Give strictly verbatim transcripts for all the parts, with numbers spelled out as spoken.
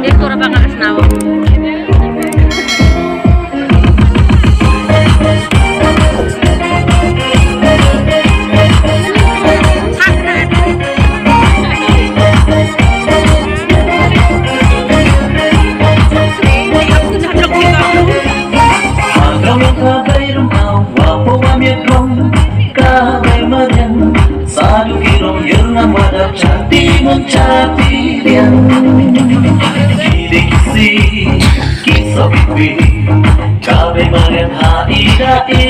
Dei kora ba nga snam. Ka bai mariang, sa du ki rong ïer ngam wad ap chati mon chati liang. Ki dei ki si, ki so ki pi, ka bai mariang ha i da i.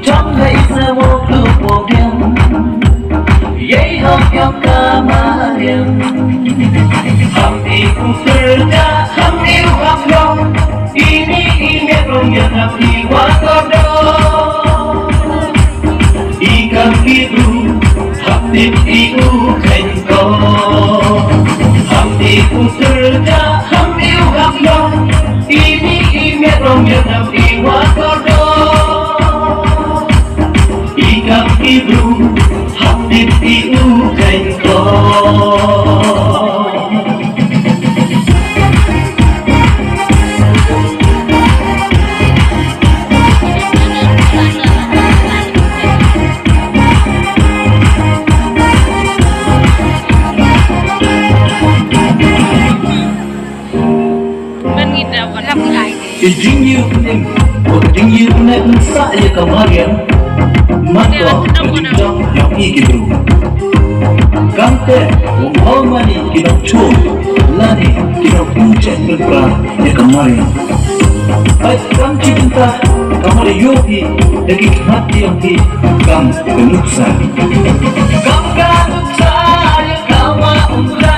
Chong ha i sa mo klu po diang, yei hok yong ka mariang. Ham i u syrja, ham i u hap long, ini i miat rong ïa ham i wa kordor. I kam ki bru, hap tip i u khein ko. Hap tip u syrja, hap i u hap long. Ini i miat rong ïa nam i wa kordor. I kam ki bru, hap tip i u khein ko. Ban ngi da ban hap ngai. I jingïohi u ning, u jingïohi u ning sa ïa ka mariang. Mat ko u jingdong ïa ki bru. Kamte u hol mani ki dong chul lani ki dong pynjah pynpra ïa ka mariang. Ai kam ki bynta ka mariang ïohi ïa ki khmat ïa ki kam ka nuksa. Kam ka nuksa ïa ka wa umra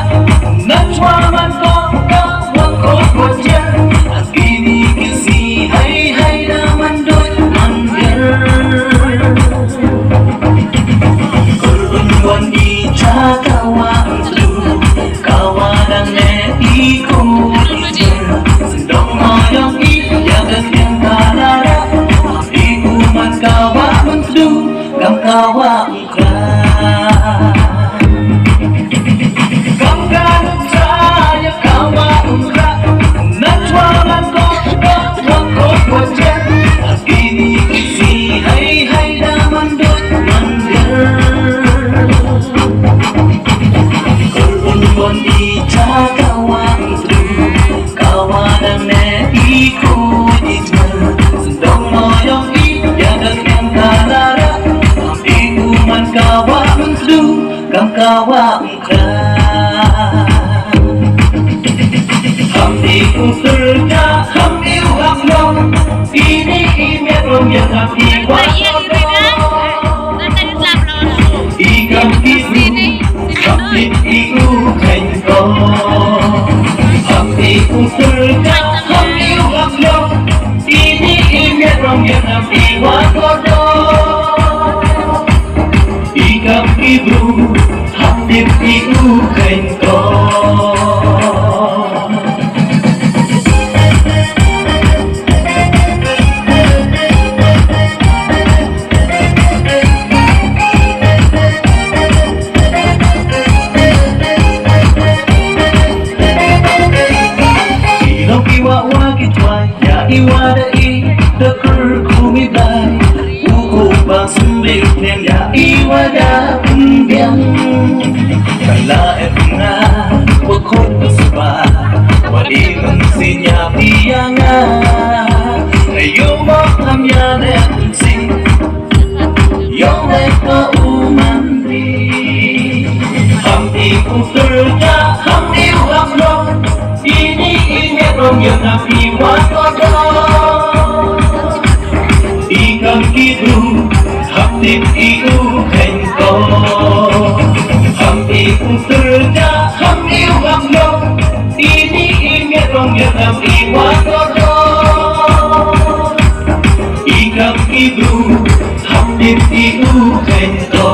na chwa man ko ka wa ko ko jen. Kini ki si hai hai da man doi man yer. Kor un wan i cha ka wa un slu ka wa dang ne i ko i yer. Sendong ma yong i ya ka kiang ka la ra. I u man ka wa un slu kam ka wa un Kam ka nuksa ïa ka wa umra na chwa man ko ko ko ko jen. Kini ki si hai hai da man doi man yer. Kor un wan i cha ka wa umra. Ka wa dang ne i ku i jmer. Sendong mo yong i ya ka kiang ka la ra. I u man ka wa un sdu kam ka wa un kra. Ham i u syrja ham i u hap long. Ini i miat rong ya ham i wa. I kam ki bru, kam ki i u khein ko. Ham i u syrja, ham i u hap long. Ini i miat rong ya nam i wa kordor. I kam ki bru, ham i u khein ko. Ki long ki wah wah ki tuai, ïa i wah da i, da kyrkhu mi blai. U u ba symbai u khlem, ïa i wah da pynbiang. Ka la e pynga, wa khot u sba, wa i mynsiem ïa phi ïa nga. Ayo ma kham ïa ne mynsiem. Yong leh ka u man ri. Ham i u syrja, ham i u hap long. Ini i ne rong ya na i wa ko do. I kam ki bru, hap tip i u khein ko. Ham i u syrja, ham i u hap long. Ini i ne rong ya na i wa ko do. I kam ki bru, hap tip i u khein ko.